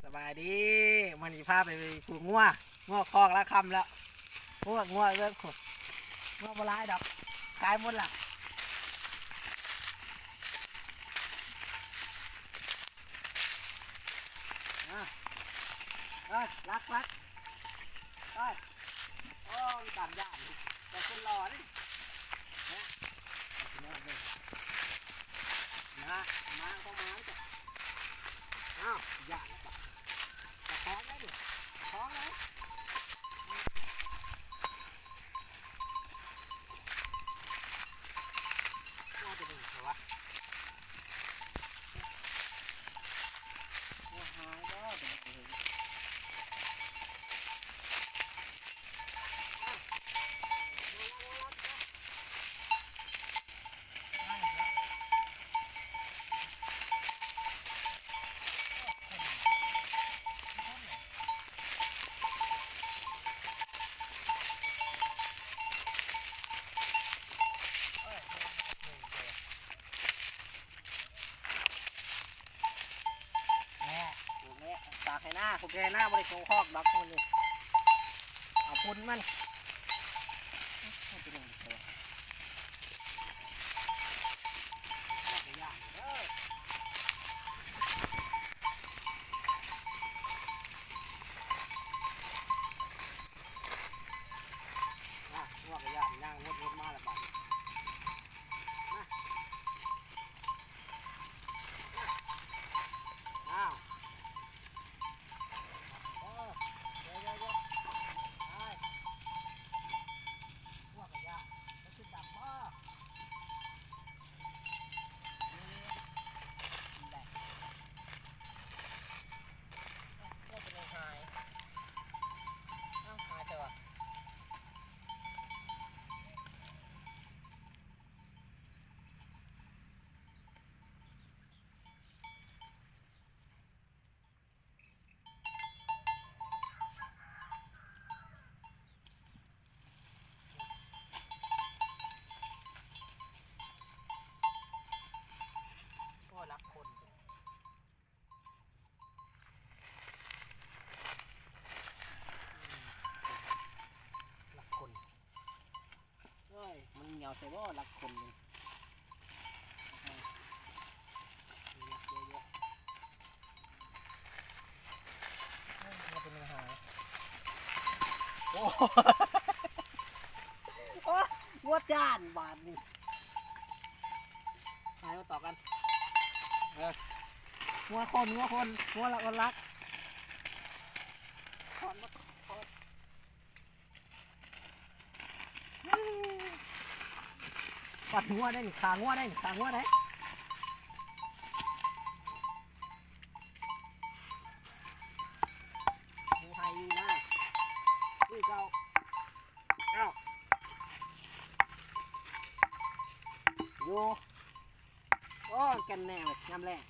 ສະບາຍດີ ມື້ນີ້ພາໄປຜູກງົວ ງົວຄອກລາຄຳແລ້ວ. ໂອ້ ງົວເບິ່ງພຸ້ນ ງົວບໍ່ຫຼາຍດອກ ຂາຍໝົດລະ. ອາ ເອີ ລັກ ລັກ ໄປ. ໂອ້ ມີການຢ້ານ ແຕ່ຄົນຫຼໍ່ນີ້ ນະ ນະ ມາ ເຂົ້າມາ. ອ້າວ ຢ້ານລະ ປະຄອງໄດ້ນີ້ ປະຄອງໄດ້. ໂອ້ ຈະດຶງເຂົາວະ ໂອ້ ຫາຍບໍ່ ຈະດຶງເຂົາວະ. ແນ່ ປູກແນ່ ຕາກໄຮ່ນາ ປູກໄຮ່ນາ ບໍ່ໄດ້ໂຕຄອກດອກ ພຸ້ນນີ້ ເອົາຝຸ່ນມັນ ເປັນຫຍັງຕົວ ອ່ະ ງົວກະຢ້ານ ຍ່າງວົນໆມາລະບາດນີ້ ມາ ອ້າວ ໂອ້ ເດີໆໆ ໄປ ງົວກະຢ້ານ ມັນຊິຈັບບໍ່? ນີ້ແຫຼະ ເອີ ເປັນຫຍັງຫາຍ? ອ້າວ ຫາຍໃສວະ? ໂອ້ ລັກຄົນ ລັກຄົນ. ເອີຍ ມັນຫຍັງໃສ່ບໍ່ ລັກຄົນນີ້ ລັກເຍາະໆ ເອີຍ ມັນເປັນບັນຫາ ໂອ້ ໂອ້ ຫົວຈານບາດນີ້ ຫາຍມາຕໍ່ກັນ ເອີ ຫົວຄົນ ຫົວຄົນ ຫົວລັກ ຫົວລັກ ຄອນ ຄອນ. ປັດງົວໄດ້ນີ້ ຂາງົວໄດ້ນີ້ ຂາງົວໄດ້ ຢູ່ໄຮ່ຢູ່ນາ ຄືເກົ່າ ເອົ້າ ຢູ່ ໂອ້ ແກ່ນແນ່ເວີຍ ຍາມແລງ